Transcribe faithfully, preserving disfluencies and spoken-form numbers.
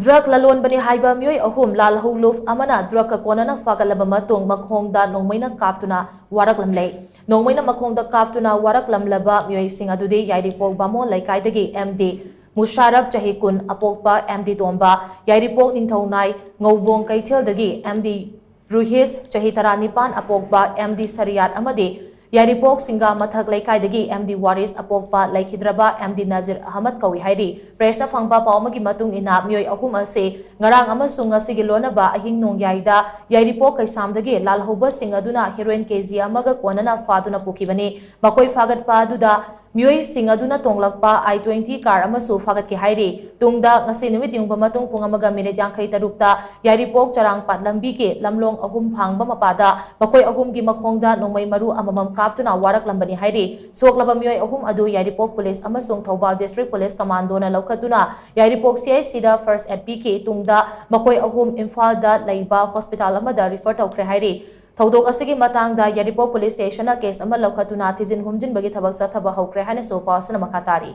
Drug ꯂꯂꯣꯟꯕꯅꯤ ꯍꯥꯏꯕ ꯃꯤꯑꯣꯏ ꯑꯍꯨꯝ ꯂꯥꯜꯍꯧꯂꯨꯞ ꯑꯃꯅ ꯗ꯭ꯔꯒꯀ ꯀꯣꯟꯅꯅ ꯐꯥꯒꯠꯂꯕ ꯃꯇꯨꯡ ꯃꯈꯣꯡꯗ ꯅꯣꯡꯃꯩꯅ ꯀꯥꯞꯇꯨꯅ ꯋꯥꯔꯛꯂꯝꯂꯦ꯫ ꯅꯣꯡꯃꯩꯅ ꯃꯈꯣꯡꯗ ꯀꯥꯞꯇꯨꯅ ꯋꯥꯔꯛꯂꯝꯂꯕ ꯃꯤꯑꯣꯏꯁꯤꯡ ꯑꯗꯨꯗꯤ ꯌꯥꯏꯔꯤꯄꯣꯛ ꯕꯥꯃꯣꯟ ꯂꯩꯀꯥꯏꯗꯒꯤ ꯑꯦꯝ ꯗꯤ ꯃꯨꯁꯥꯔꯞ, ꯆꯍꯤ ꯀꯨꯟ, ꯑꯄꯣꯛꯄ ꯑꯦꯝ ꯗꯤ ꯇꯣꯝꯕ, ꯌꯥꯏꯔꯤꯄꯣꯛ ꯅꯤꯡꯊꯧꯅꯥꯏ ꯉꯧꯕꯣꯡ ꯀꯩꯊꯦꯜꯗꯒꯤ ꯑꯦꯝ ꯗꯤ ꯔꯨꯍꯤꯁ, ꯆꯍꯤ ꯇꯔꯥꯅꯤꯄꯥꯟ, ꯑꯄꯣꯛꯄ ꯑꯦꯝ ꯗꯤ ꯁꯔꯤꯌꯥꯠ ꯑꯃꯗꯤ ꯌꯥꯏꯔꯤꯄꯣꯛ ꯁꯤꯡꯒꯥ ꯃꯊꯛ ꯂꯩꯀꯥꯏꯗꯒꯤ ꯑꯦꯝ ꯗꯤ ꯋꯥꯔꯤꯁ, ꯑꯄꯣꯛꯄ ꯂꯩꯈꯤꯗ꯭ꯔꯕ ꯑꯦꯝ ꯗꯤ ꯅꯖꯤꯔ ꯑꯍꯃꯗ ꯀꯧꯏ ꯍꯥꯏꯔꯤ꯫ ꯄ꯭ꯔꯦꯁꯅ ꯐꯪꯕ ꯄꯥꯎ ꯑꯃꯒꯤ ꯃꯇꯨꯡ ꯏꯟꯅ, ꯃꯤꯑꯣꯏ ꯑꯍꯨꯝ ꯑꯁꯤ ꯉꯔꯥꯡ ꯑꯃꯁꯨꯡ ꯉꯁꯤꯒꯤ ꯂꯣꯟꯅꯕ ꯑꯍꯤꯡ ꯅꯣꯡꯌꯥꯏꯗ ꯌꯥꯏꯔꯤꯄꯣꯛ ꯀꯩꯁꯥꯝꯗꯒꯤ ꯂꯥꯜꯍꯧꯕꯁꯤꯡ ꯑꯗꯨꯅ ꯍꯦꯔꯣꯏꯟ ꯀꯦ ꯖꯤ ꯑꯃꯒ ꯀꯣꯟꯅꯅ ꯐꯥꯗꯨꯅ ꯄꯨꯈꯤꯕꯅꯤ꯫ ꯃꯈꯣꯏ ꯐꯥꯒꯠꯄ ꯑꯗꯨꯗ ꯃꯤꯑꯣꯏꯁꯤꯡ ꯑꯗꯨꯅ ꯇꯣꯡꯂꯛꯄ ꯑꯥꯏ ꯇ꯭ꯋꯦꯟꯇꯤ ꯀꯥꯔ ꯑꯃꯁꯨ ꯐꯥꯒꯠꯈꯤ ꯍꯥꯏꯔꯤ꯫ ꯇꯨꯡꯗ ꯉꯁꯤ ꯅꯨꯃꯤꯠ ꯌꯨꯡꯕ ꯃꯇꯨꯡ ꯄꯨꯡ ꯑꯃꯒ ꯃꯤꯅꯤꯠ ꯌꯥꯡꯈꯩ ꯇꯔꯨꯛꯇ ꯌꯥꯏꯔꯤꯄꯣꯛ ꯆꯔꯥꯡꯄꯥꯠ ꯂꯝꯕꯤꯒꯤ ꯂꯝꯂꯣꯡ ꯑꯍꯨꯝ ꯐꯥꯡꯕ ꯃꯄꯥꯗ ꯃꯈꯣꯏ ꯑꯍꯨꯝꯒꯤ ꯃꯈꯣꯡꯗ ꯅꯣꯡꯃꯩ ꯃꯔꯨ ꯑꯃꯃꯝ ꯀꯥꯞꯇꯨꯅ ꯋꯥꯔꯛꯂꯝꯕꯅꯤ ꯍꯥꯏꯔꯤ꯫ ꯁꯣꯛꯂꯕ ꯃꯤꯑꯣꯏ ꯑꯍꯨꯝ ꯑꯗꯨ ꯌꯥꯏꯔꯤꯄꯣꯛ ꯄꯨꯂꯤꯁ ꯑꯃꯁꯨꯡ ꯊꯧꯕꯥꯜ ꯗꯤꯁꯇ꯭ꯔꯤꯛ ꯄꯨꯂꯤꯁ ꯀꯃꯥꯟꯗꯣꯅ ꯂꯧꯈꯠꯇꯨꯅ ꯌꯥꯏꯔꯤꯄꯣꯛ ꯁꯤ ꯑꯩꯆ ꯁꯤꯗ ꯐꯥꯔꯁ ꯑꯦꯗ ꯄꯤꯈꯤ꯫ ꯇꯨꯡꯗ ꯃꯈꯣꯏ ꯑꯍꯨꯝ ꯏꯝꯐꯥꯜꯗ ꯂꯩꯕ ꯍꯣꯁꯄꯤꯇꯥꯜ ꯑꯃꯗ ꯔꯤꯐꯔ ꯇꯧꯈ꯭ꯔꯦ ꯍꯥꯏꯔꯤ꯫ ꯊꯧꯗꯣꯛ ꯑꯁꯤꯒꯤ ꯃꯇꯥꯡꯗ ꯌꯥꯏꯔꯤꯄꯣꯛ ꯄꯨꯂꯤꯁ ꯁ꯭ꯇꯦꯁꯟꯅ ꯀꯦꯁ ꯑꯃ ꯂꯧꯈꯠꯇꯨꯅ ꯊꯤꯖꯤꯟ ꯍꯨꯝꯖꯤꯟꯕꯒꯤ ꯊꯕꯛ ꯆꯠꯊꯕ ꯍꯧꯈ꯭ꯔꯦ ꯍꯥꯏꯅꯁꯨ ꯄꯥꯎ ꯑꯁꯤꯅ ꯃꯈꯥ ꯇꯥꯔꯤ꯫